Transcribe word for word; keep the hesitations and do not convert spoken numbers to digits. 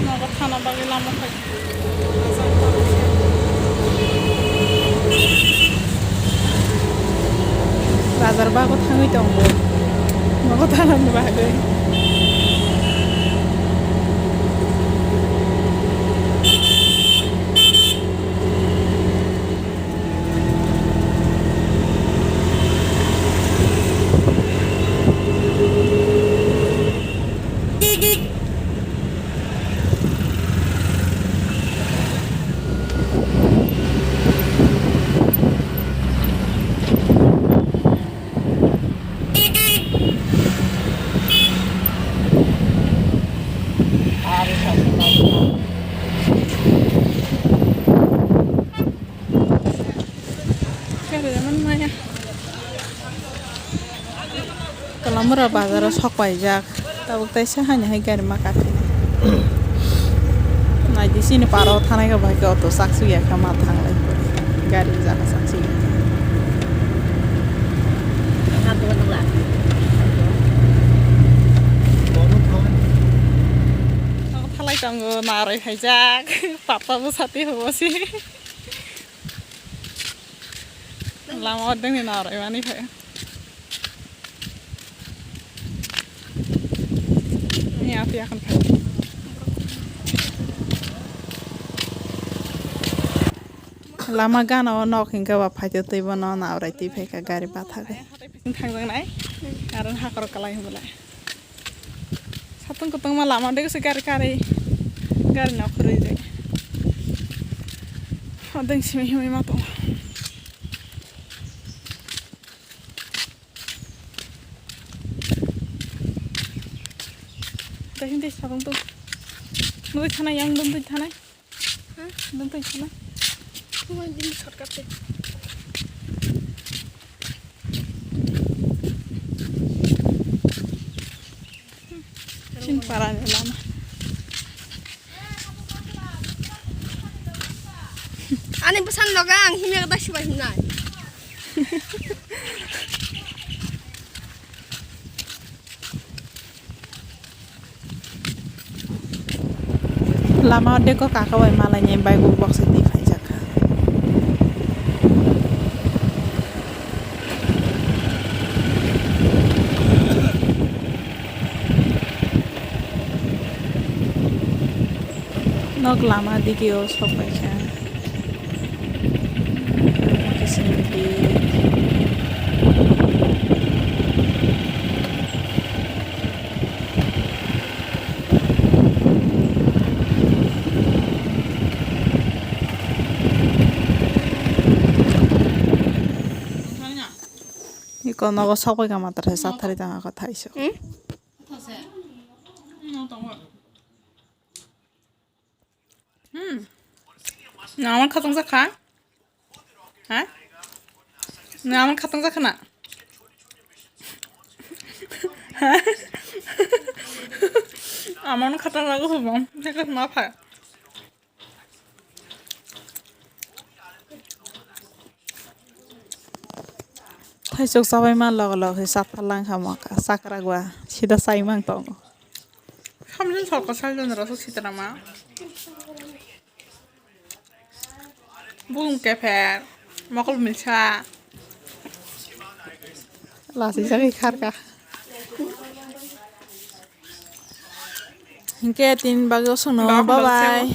Nogo thana bagwi lama phai. Bazar bago thangwi tongo. Nogo thanani bagwi. Kalamura bazaro sok paijak. Tabuk taisa haino hai gari ma kaphina. Naidi sini paro thanai khe bai khe auto chak sui ya khe ma thanglai. Gari jaga chak sui ya khe. Thalai tongo naroi khaijak. Papa bwsati hobo si. Lama ordeng ni naroi mani phai. Ni api akan phai. Lama gana o nok hingke ba phaito twi bono naorai twi phaikha gari bathagwi. Thangjaknai. Aro hakhoro kalai hwnbolai. Satung kutungma lama degese gari kari. Gari no khurui de. Odeng simi himui ma tongo. Dai hindi sabang tu. Nui thana yang dun tui thana. Hah? Dun tui thana. Kumai din shortcut te. Chin para ni lama. Ani bwsang nogo ang himya da sibai hinai. Lama deko kaka bai malai ni bike o boksai twi phaijak kha. Nok lama dige o sok paikha. Iko nogo sok paikha matra se sathari tang ako thaisok. Hmm? Hmm. Nang khatang jakha? Ha? Nang khatang jakha na? Ha? Amon khatang jago hubong. Jaga ma pha. Thaisok chabai ma log log se chatha lang kha ma ka sakra gwa sida sai mang tongo. Hamjin sorkar saljon rasa sitra ma. Bung keper, mokol milsa. Lasi jagwi kharka. Hinkhe tin bagwi osokno bye bye.